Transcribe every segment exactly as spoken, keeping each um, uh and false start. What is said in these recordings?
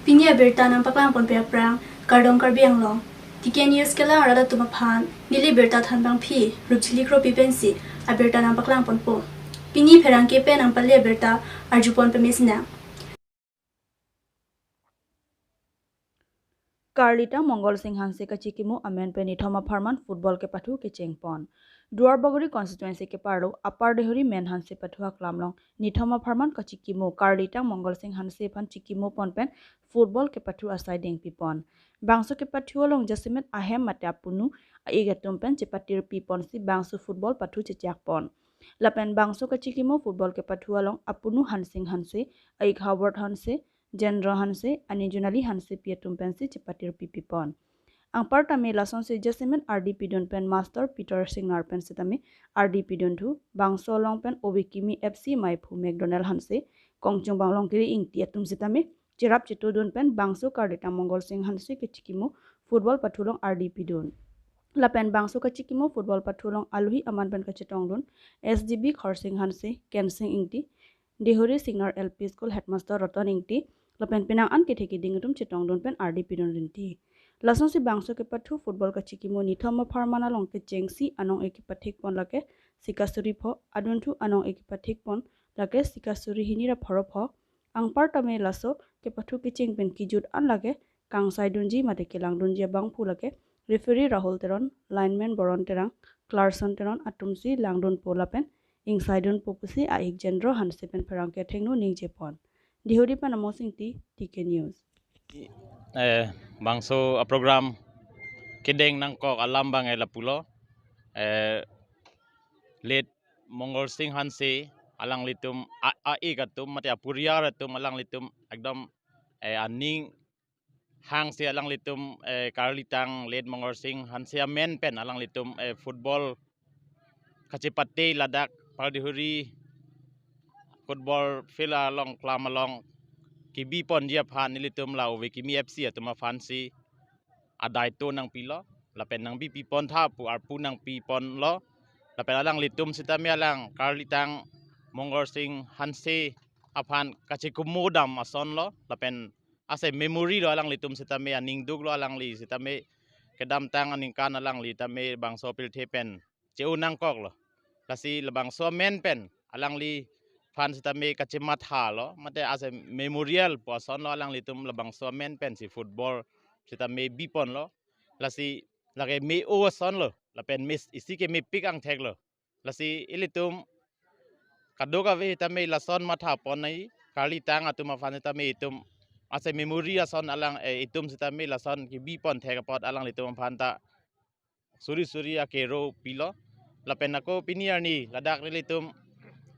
Pini abirta nangpaklangponpe aphrang, kardom Karbi Anglong. T K News kelang arat atum aphan, neli birta thanbangpi, Rupjili Kropi pensi, abirta nangpaklangponpo. Pini pherangke pen nangpale abirta, arjupon pemesnang. Karlitang Mongol Sing Hanse kachikimo amen pen nithom apharman football kepathu kechengpon. Duarbagori constituency keparlo Upper Deihori Men Hanse pathu aklam along nithom apharman kachikimo Karlitang Mongol Sing Hanse aphan chikimopon pen football kepathu asai dengpipon. Bangso kepathu along jasemet ahem mate apunu a-ik atum pen chepatirpiponsi bangso football pathu chechakpon. Lapen bangso kachikimo football kepathu along apunu Hansing Hanse, a-ik Howard Hanse, Jendro Hanse, ani Junali Hansepi atum pensi chepatirpipipon. Anparta me lasonsi jasemet ardi pidun pen Master Peter Singnar pen sitame ardi pidunthu, bangso along pen Ove Kimi F C maiphu McDonald Hanse, Kongchung Banglong Kiri Ingti atum sitame cherap chetudun pen bangso Karlitang Mongol Sing Hanse kachikimo football pathu along ardi pidun. Lapen bangso kachikimo football pathu along alohi aman pen kachetongdun S D B Khorsing Hanse, Kensing Ingti, Deihori Singnar L P School headmaster Roton Ingti, lapen penang an kethe keding atum chetongdun pen ardi pidun rinti. Lasonsi bangso kepathu football kachikimo nithom apharman along kechengsi anong-e kepathikpon lake sika suri pho, adunthu anong-e kepathikpon lake sika suri hini ra pharo pho. Anparta me laso kepathu kecheng pen kejut an lake kangsaidunji mate kelangdunji abangphu lake referee Rahul Teron, lineman Boron Terang, Clarkson Teron atumsi langdunpo lapen ingsaidunpo pusi a-ik Jendro Hanse pen pherangke athengno ningjepon. Deihori pen Amos Ingti, T K News. Eh, bangso a-program kedeng nangkok alam abang e lapulo. Eh, late Mongol Sing Hanse alanglitum a, a-ik atum mate apuriar atum alanglitum ekdom, eh, aning hangsi alanglitum, eh, Karlitang late Mongol Sing Hanse amen pen alanglitum, eh, football kachepate ladak Upper Deihori football field along klam along kebiponji aphan nelitum la Ove Kimi F C atum aphansi adaito nangpilo, lapen nangbipipontha pu arpu nangpiponlo, lapen alanglitum sitame alang Karlitang Mongol Sing Hanse aphan kachikimo dam asonlo, lapen ase memory lo alanglitum sitame, aningduklo alangli sitame, kedamtang aningkan alangli tame bangso pirthe pen che-o nangkoklo. Lasi labangso amen pen alangliphan sitame kachemathalo, mate ase memorial pu asonlo alanglitum labangso amen pensi football sitame biponlo. Lasi lake me-o asonlo, lapen mes isi ke mepik angtheklo. Lasi ilitum kadokave tame lason mathapon nai, Karlitang atum aphan tame itum ase memory ason alang, eh, itum sitame lason kebiponthek apot alanglitum aphan ta suri suri akero pilo. Lapen ako pini arni ladak nelitum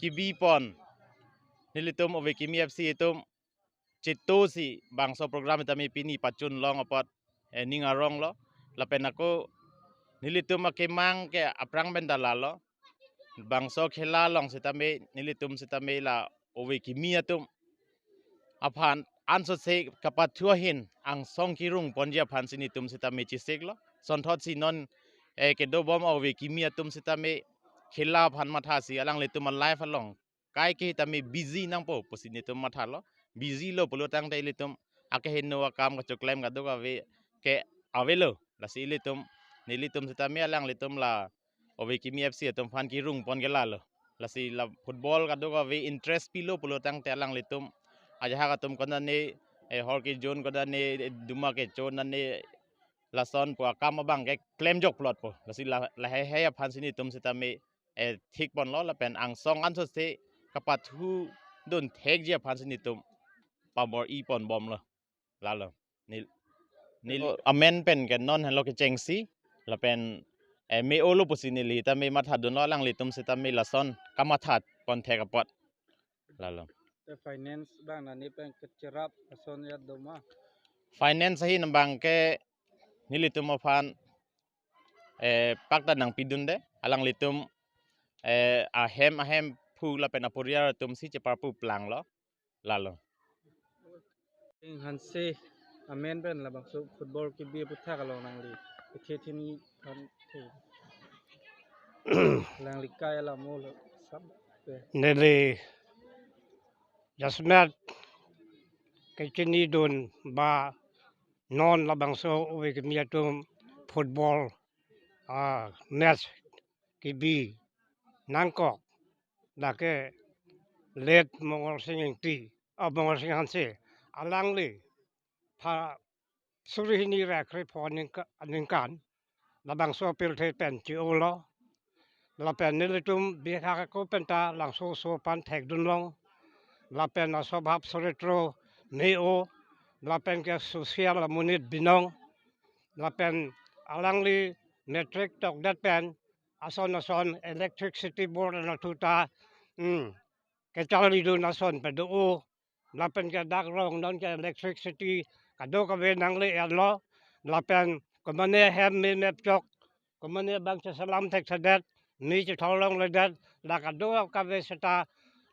kebipon, nelitum Ove Kimi F C itum chetosi bangso program tame pini pachun long apot, eh, ning aronglo. Lapen ako nelitum akemang ke aphrang pen dalalo. Bangso khela along sitame nelitum sitame la Ove Kimi atum aphan ansose kapathu ahin angsong kerungponji aphansi nelitum sitame chesiklo. Sonthotsi non, eh, kedobom Ove Kimi atum sitame khela aphan mathasi alanglitum a-life along kaike tame busy nangpo pusi nelitum mathalo. Busy lo pulotangte ilitum akeheno akam kachoklem kadokave ke avelo. Lasi ilitum, nelitum sitame alanglitum la Ove Kimi F C atum aphan kerungpon ke lalo. Lasi la football kadokave interest pilo pulotangte alanglitum ajahak atum konane, eh, hor kejun konane, eh, duma kecho nane lason pu akam abang ke klemjok plotpo. Lasi la, lahei hei aphansi nelitum sitame, eh, thikponlo lapen angsong ansose kapathudun thekji aphansi nelitum pabor-iponbomlo. Lalo. Nel, nel, amen pen ke non henlo kechengsi lapen, eh, me-olo pusi neli tame mathadunlo, alanglitum sitame lason kamathaponthek apot. Lalo. Te finance abang nani pen kecherap ason ya doma. Finance ahin abang ke nelitum aphan, eh, pakta nangpidunde, alanglitum, eh, ahem ahem phu lapen apuriar atumsi cheparpu planglo. Lalo. Ing Hanse amen pen labangso football kebi aputhak along nangli kethe thini than the. Nangli kai alam olo sampe. Neli jasemet kechinidun ba non labangso ove kimi atum football, ah, match kebi nangkok, lake late Mongol Sing Ingti, ah, Mongol Sing Hanse, alangli pha suri hini ra krepho aningka-, aningkan labangso pirthe pen che-olo. Lapen nelitum bihek ako penta labangso oso aphan thekdunlong. Lapen aswabhav choritro me-o. Lapen ke social amonit binong. Lapen alangli matric tokdet pen ason ason electricity board anatthu ta, hmm, kecharlidun ason pado-o. Lapen ke dak rong non ke electricity kadokave nangle-etlo. Lapen komane hem me mepchok, komane bang cheselam thekthedet, me chethorlongledet, la kadokave seta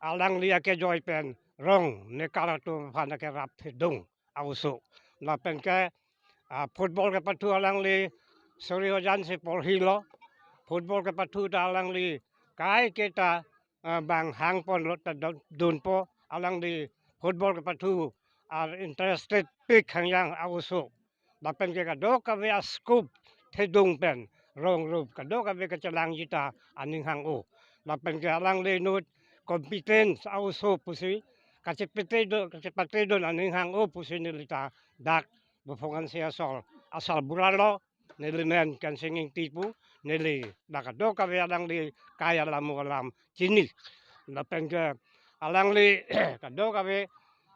alangli akejoi pen rong mekar atum aphan akerap thedung a-oso. Lapen ke, ah, football kepathu alangli suri hojan si porhilo. Football kepathu ta alangli kai keta, ah, bang hangponlo ta dun-, dunpo, alangli football kepathu ar interested pik hangyang a-oso. Lapen ke kadokave a-scope thedung pen rong rup kadokave kachelangji ta aning hang-o. Lapen ke alangli inut competence a-oso pusi kachepate do, kachepatedun aning hang-o pusi neli ta dak Buphong Hanse asor asarbura lo, neli men Kensing Ingti pu, neli dak kadokave alangli kai alam alam chini. Lapen ke alangli kadokave,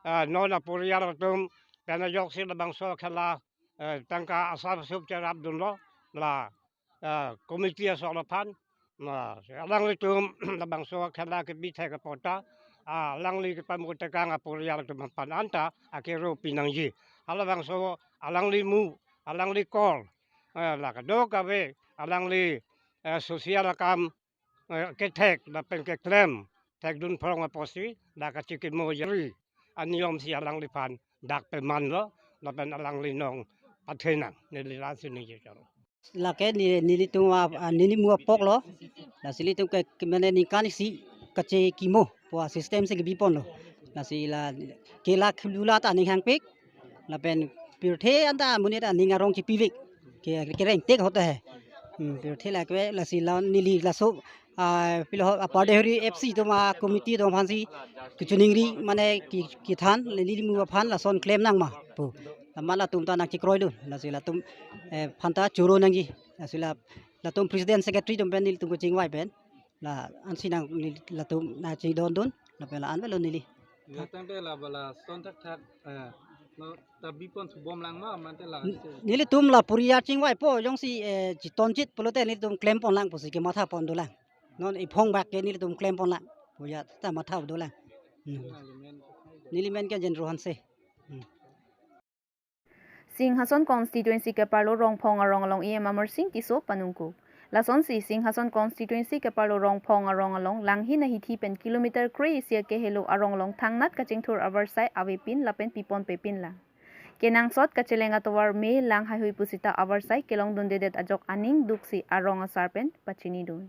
ah, non aporiyal atum pen ajoksi labangso khela, eh, tangka asap sup cherapdunlo la, eh, committee asong aphan. Na, alanglitum labangso khela kebi thek apot ta, ah, alangli kepamu tekang aporiyal atum aphan anta akero pinangji. Halabangso alangli mu, alangli kor, eh, la kadokave alangli, eh, social akam, eh, kethek lapen keklem thekdun phrong apotsi dak kachikimo jari aniyom si alangliphan dak pemanlo, lapen alangli nong pathenang, neli la-ansi ningje choro. Lake ne-, nelitum a, a, neli mu apoklo. Lasi ilitum ke, ke mane ningkan isi kachikimo pu a-system si kebiponlo. Lasi la ke la khulula ta aning hangpik. Lapen pirthe anta amonit aning arong chipivek. Ke, kerengtek ahut he. Hmm, pirthe lake lasi la neli laso, ah, pilo Upper Deihori F C atum a-committee atum aphansi kachiningri mane ke, kethan neli mu aphan lason klemnang ma pu. Amat latum ta nangchekroidun, lasi latum, eh, aphanta choro nangji. Lasi la, latum president secretary atum pen nelitum kachingvai pen la-ansi nang neli, latum nangchingdondun, lapen la-an avelo neli. Neli tangte la bala son thakthak, eh, no ta bipon subomlang ma mante la. N-, nelitum la puriya chingvaipo, jongsi, eh, chitonchit pulote nelitum klemponlang pusi kemathapondolang. Non iphong bak ke nelitum klemponlang. Puriya ta mathadolang. Hmm. Neli men ke Jenro Hanse. Hmm. Singhason constituency keparlo Rongphong arong along E M Amarsing Tisso panungkuk. Lasonsi Singhason constituency keparlo Rongphong arong along Langhin ahithi pen kilometer kre-isi akehelo arong along thangnat kachingthur avarsai avepin lapen piponpepinlang. Kenangsot kacheleng atovar me lang haihui pusita avarsai kelongdundedet ajok aning duksi arong asar pen pachinidun.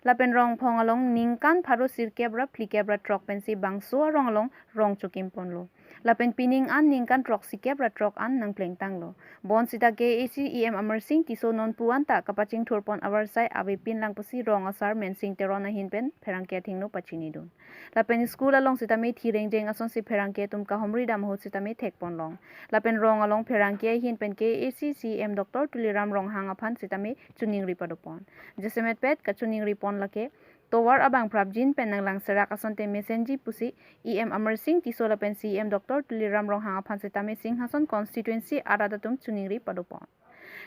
Lapen Rongphong along ningkan pharo sirkep ra phlikep ra throk pensi bangso arong along rong chokimponlo. Lapen pining an ningkan throksikep ra throk an nangplengtanglo. Bonsita K A A C E M Amarsing Tisso non puan ta kapachingthurpon avarsai avepinlang pusi rong asar Mensing Teron ahin pen pherangke athengno pachinidun. Lapen school along sitame thi rengjeng asonsi pherangke atum kahumri dam ahut sitame thekponlong. Lapen rong along pherangke ahin pen K A A C C E M Doctor Tuliram Ronghang aphan sitame choningri padopon. Jasemetpet kachoningri pon lake tovar abang prapjin pen nanglang serak asonte mesenji pusi E M Amarsing Tisso lapen C E M Doctor Tuliram Ronghang aphan sitame Singhason constituency arat atum choningri padopon.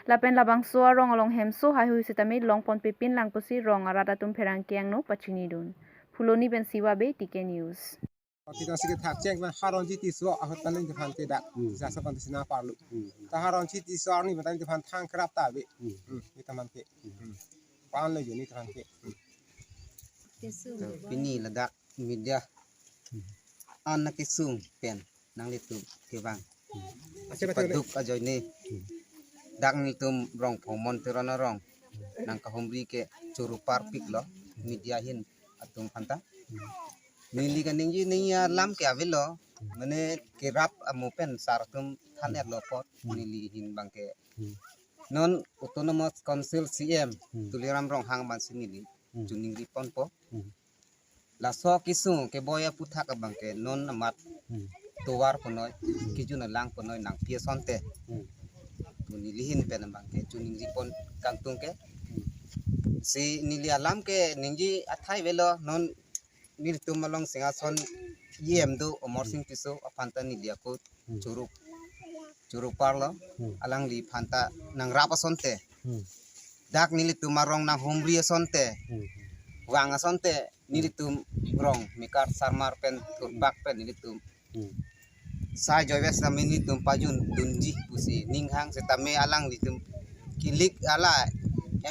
Lapen labangso arong along hemso haihui sitame longponpepinlang pusi rong arat atum pherangke angno pachinidun. Phuloni pen Siva Bey, T K News. Ati tang si kethak cheng pen Haronji Tisso ahut ta neli aphan ke dak. Hmm. Sasa pan sina parlu. Hmm. Ta Haronji Tisso arni pen ta neli aphan thang kerap ta ave. Hmm. Hmm. Neli aphan ke. Hmm. Pan lo jo neli aphan ke. Hmm. Pini ladak media an na kesung pen nanglitum kevang. Acha, acha, paduk ajoine. Dak nelitum Rongphong Mon Teron arong nangkahumri ke choro parpiklo media ahin atum aphanta. Neli kaningje, ningje alam ke avelo. Mane kerap amo pen sar atum than-etlo apot. Hmm. Neli ahin abangke. Hmm. Non Autonomous Council C M, Hmm. Tuliram Ronghang abangsi neli. Hmm. Choningri ponpo. Hmm. Laso kesung keboi aphuthak abangke non amat Hmm. tovar punoi, Hmm. kejun alang punoi nangpi asonte. Hmm. Pu neli ahin pen abangke choningri pon kangtung ke. Hmm. Si neli alam ke ningje athai avelo non nelitum along Singhason E M do Amar Hmm. Sing Tisso aphan ta neli ako Hmm. choro, choro parlo, Hmm. alangliphan ta nangrap asonte. Hmm. Dak nelitum arong nanghumri asonte. Hmm. Vang asonte nelitum rong Mekar Sarmar pen, Hmm. Turbak pen nelitum. Hmm. Sai Joyves tame nelitum pajun dunji pusi ninghang setame alanglitum kilik ala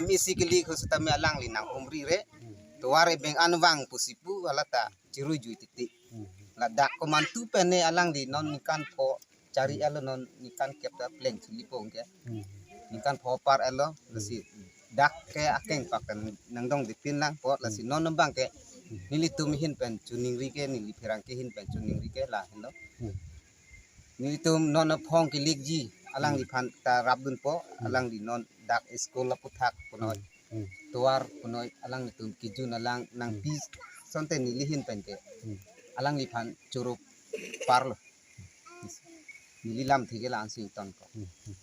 M A C kilik ho setame alangli nanghumri re. Hmm. Tovar ebeng an vang pusi pu hala ta chirui jui titi. Hmm. Ladak komantu pen ne alangli non ningkan pho chari elo, non ningkan kep ta pleng chuli pong ke. Hmm. Ningkan pho par elo, lasi dak ke akeng pak kan nangdongde pinlang apot, lasi Hmm. non abangke Hmm. nelitum ahin pen choningri ke, neli pherangke ahin pen choningri ke lahenlo. Hmm. Nelitum non aphong kilikji, alangliphan ta rapdunpo, Hmm. alangli non dak school aphuthak punoi. Hmm. Hmm. Tovar punoi, alanglitum kejun alang nangpi Hmm. asonte neli ahin pen ke. Hmm. Alangliphan choro parlo. Neli lamthe ke la-ansi tonkok. Hmm. Hmm.